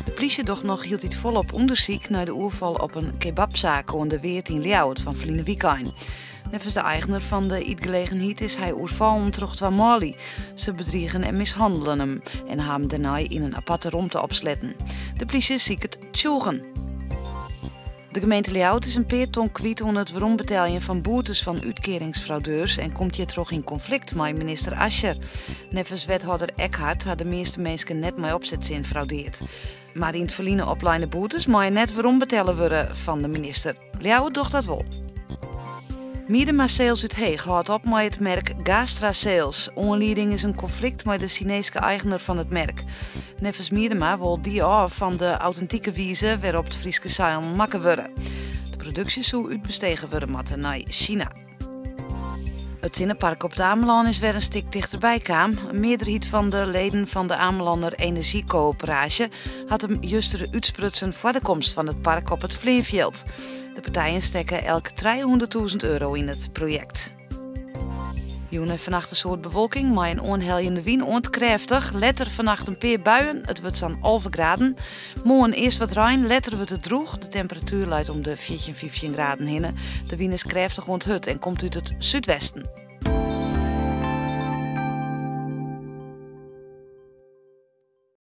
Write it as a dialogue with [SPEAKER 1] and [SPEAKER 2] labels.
[SPEAKER 1] De plysje docht noch hieltyd folop ûndersyk nei de oerfal op in kebabsaak oan de Weerd yn Ljouwert fan ferline wykein. Neffens de eigner fan de ytgelegenheid is hy oerfallen troch twa manlju. Se bedrigen en mishannelen him en ha him dêrnei yn in aparte romte opsletten. De plysje siket tsjûgen. De gemeente Ljouwert is in pear ton kwyt oan it werombeteljen fan boetes fan útkearingsfraudeurs en komt hjirtroch yn konflikt mei minister Asscher. Neffens wethâlder Ekhart ha de measte minsken net mei opsetsin fraudeard. Mar yn it ferline opleine boetes meie net werombetelle wurde fan de minister. Ljouwert docht dat wol. Miedema Sales út Heech hâldt op mei it merk Gaastra Sales. Oanlieding is in konflikt mei de Sineeske eigener fan it merk. Neffens Miedema wol dy ôf fan de autentike wize wêrop't Fryske seilen makke wurde. De produksje soe útbestege wurde moatte nei Sina. It sinnepark op it Amelân is wer in stik tichterby kaam. In mearderheid fan de leden fan de Amelanner Enerzjykoöperaasje hat him juster útsprutsen foar de komst fan it park op it fleanfjild. De partijen stekke elk 300.000 euro yn it projekt. Jûn en fannacht in soad bewolking mei in oanheljende wyn oant krêftich. Letter fannacht in pear buien, it wurdt sa'n 11 graden. Moarn earst wat rein, letter wurdt it drûch. De temperatuer leit om de 14, 15 graden hinne. De wyn is krêftich oant hurd en komt út it súdwesten.